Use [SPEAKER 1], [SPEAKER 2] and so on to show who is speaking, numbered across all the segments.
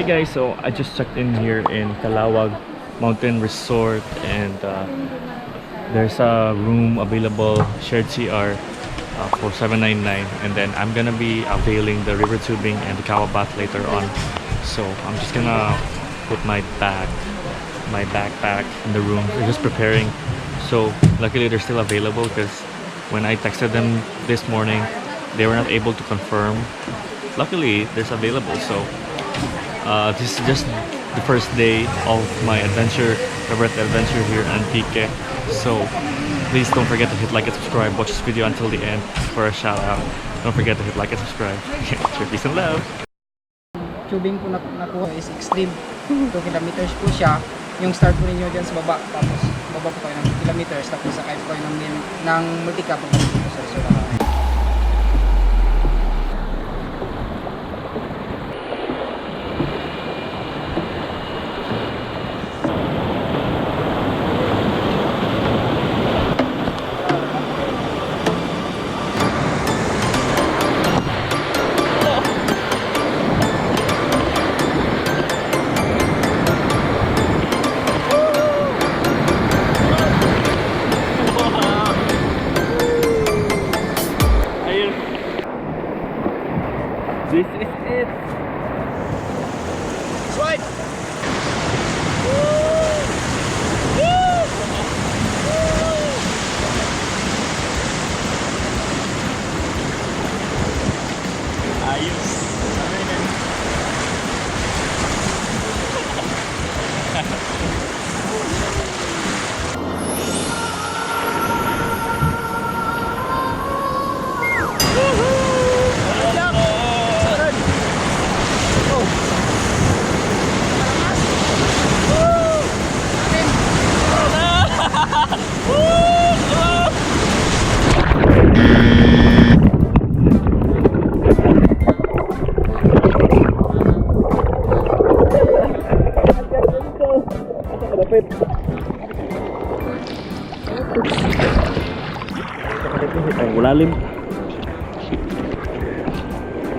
[SPEAKER 1] Hey guys, so I just checked in here in Calauag Mountain Resort, and there's a room available, shared CR, for 799, and then I'm gonna be availing the river tubing and the kawa bath later on. So I'm just gonna put my backpack in the room. They're just preparing. So luckily they're still available, because when I texted them this morning, they were not able to confirm. Luckily there's available. So this is just the first day of my adventure, favorite adventure here in Antique. So please don't forget to hit like and subscribe. Watch this video until the end for a shout out. Don't forget to hit like and subscribe. Share peace and love.
[SPEAKER 2] Tubing po na nakuha is extreme. 2 kilometers po siya. Yung start po ninyo dyan sa baba, tapos baba po kayo ng 2 kilometers, tapos sakay po kayo ng multicab papunta po sa resort.
[SPEAKER 1] Ayun. This is it.
[SPEAKER 2] Swipe!
[SPEAKER 1] Ayos. Ay, ulalim.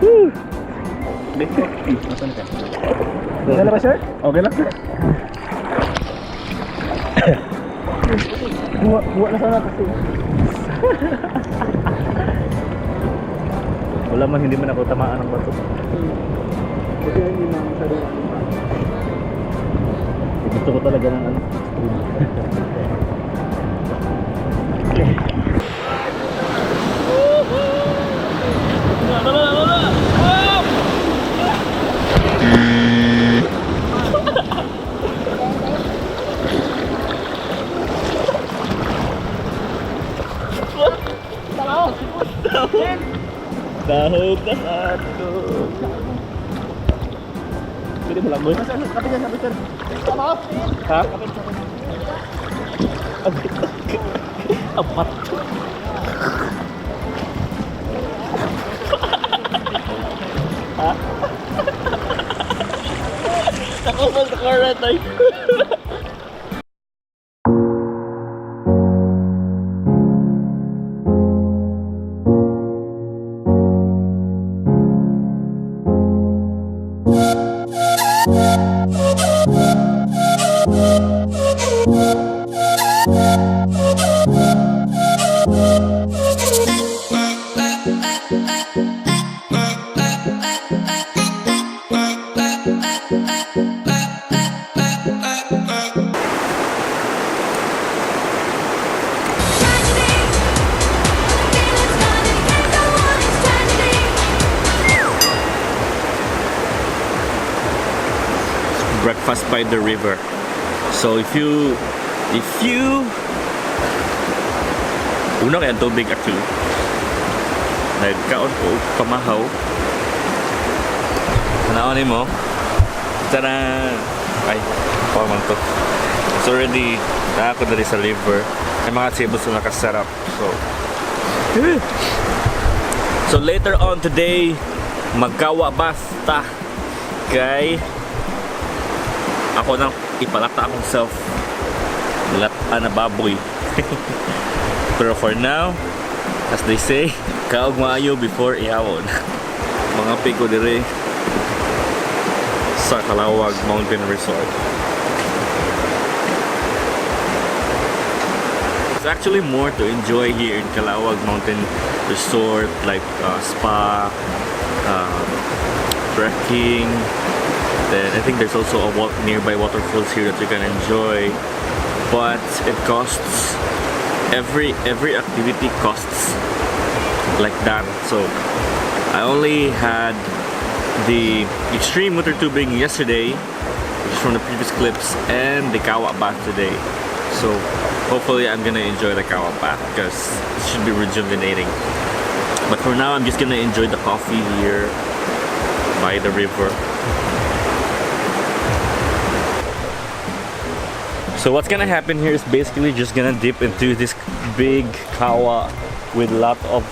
[SPEAKER 1] Woo!
[SPEAKER 2] Okay ba, sir?
[SPEAKER 1] Okay lang.
[SPEAKER 2] Buwa na sana kasi.
[SPEAKER 1] Wala man, hindi man ako tamaan ng bato.
[SPEAKER 2] Kasi hindi na masyado.
[SPEAKER 1] Gusto ko talaga ng ano, extreme. Dahog na sa ato. Pwede mo lang, boy?
[SPEAKER 2] Kapit sir, kapit sir.
[SPEAKER 1] Ha? Apat. Ha? Nakupal sa current ay. Breakfast by the river. So if you una kay ang tubig actually. Nagkaon ko pamahaw. Tanawan nimo. Taran! Ay, pa man to. It's already naa ko diri sa river. May mga tables na nakaset up. So later on today, magkawa basta kay ako nang ipalata akong self lata na baboy. Pero for now, as they say, kaog maayo before ihawon. Mga piko dire sa Kalawag Mountain Resort. There's actually more to enjoy here in Kalawag Mountain Resort, like spa, trekking. Then I think there's also a nearby waterfalls here that you can enjoy. But it costs, every activity costs like that. So I only had the extreme water tubing yesterday, which is from the previous clips, and the Kawa bath today. So hopefully I'm gonna enjoy the Kawa bath because it should be rejuvenating. But for now, I'm just gonna enjoy the coffee here by the river. So what's gonna happen here is basically just gonna dip into this big kawa with a lot of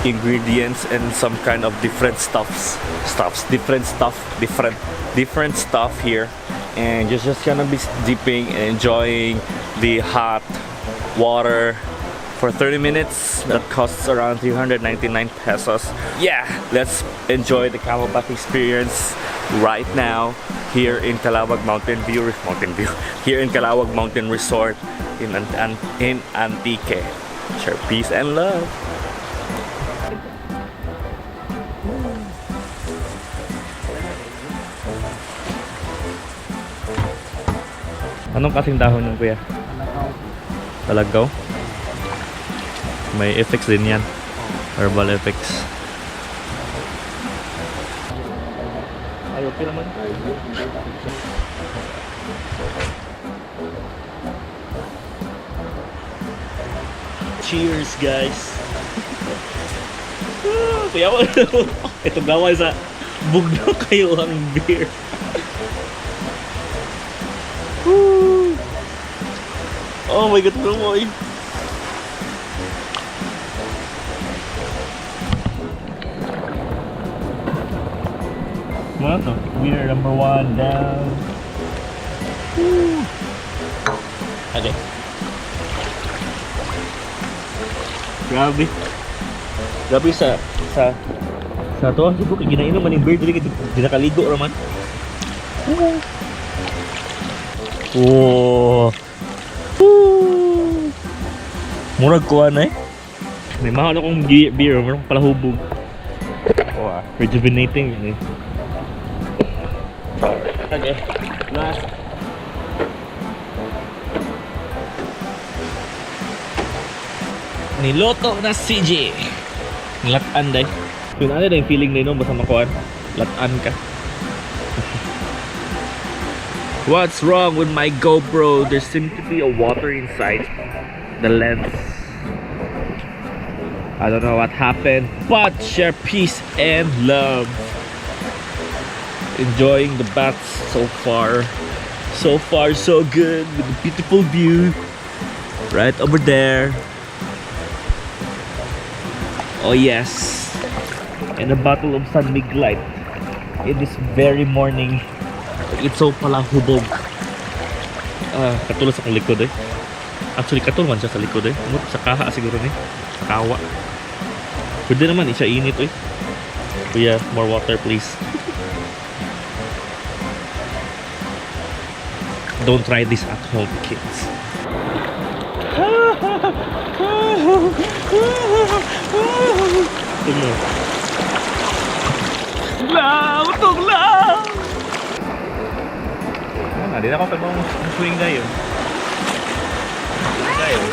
[SPEAKER 1] ingredients and some kind of different stuffs, different stuff, different, different stuff here, and just gonna be dipping and enjoying the hot water for 30 minutes. That costs around 399 pesos. Yeah, let's enjoy the Kawa bath experience right now here in Kalawag Mountain View, Mountain View, here in Kalawag Mountain Resort in Antique. Share peace and love. Anong kasing dahon ng kuya?
[SPEAKER 2] Talagaw.
[SPEAKER 1] Talagaw? May effects din yan. Herbal effects. Ay, okay naman. Cheers, guys! Ah, kuya, ito gawa sa bugno kayo ang beer. Woo! Oh my God, boy. Mga to, beer number one down. Woo! Okay. Grabe. Grabe sa to siguro kay ginainom man yung beer dili kay di nakaligo ra man. Woo! Oh. Woo! Murag kuha na eh. May mahal akong beer, murag palahubog. Oh, rejuvenating eh. Okay. Last. Niluto na CJ. Latan day. Kung ano na yung feeling na yun, basta makuhan. Latan ka. What's wrong with my GoPro? There seems to be a water inside the lens. I don't know what happened, but share peace and love. Enjoying the baths so far. So far, so good with the beautiful view right over there. Oh yes. And a bottle of San Mig Light in this very morning. It's so palahubog. Ah, katulad sa akong likod eh. Actually, katulad man siya sa likod eh. Mut sa kaha siguro ni. Sa kawa. Pwede naman, eh, siya init eh. Kuya, more water, please. Don't try this at home, kids. Tingnan. Lang! Utog lang! Ano, di na ako pag swing na yun. Dayon.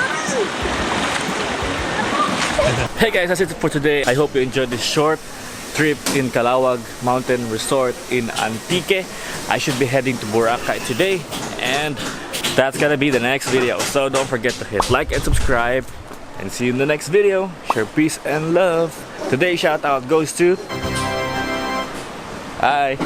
[SPEAKER 1] Hey guys, that's it for today. I hope you enjoyed this short trip in Calauag Mountain Resort in Antique. I should be heading to Boracay today, and that's gonna be the next video. So don't forget to hit like and subscribe, and see you in the next video. Share peace and love. Today shout out goes to. Hi.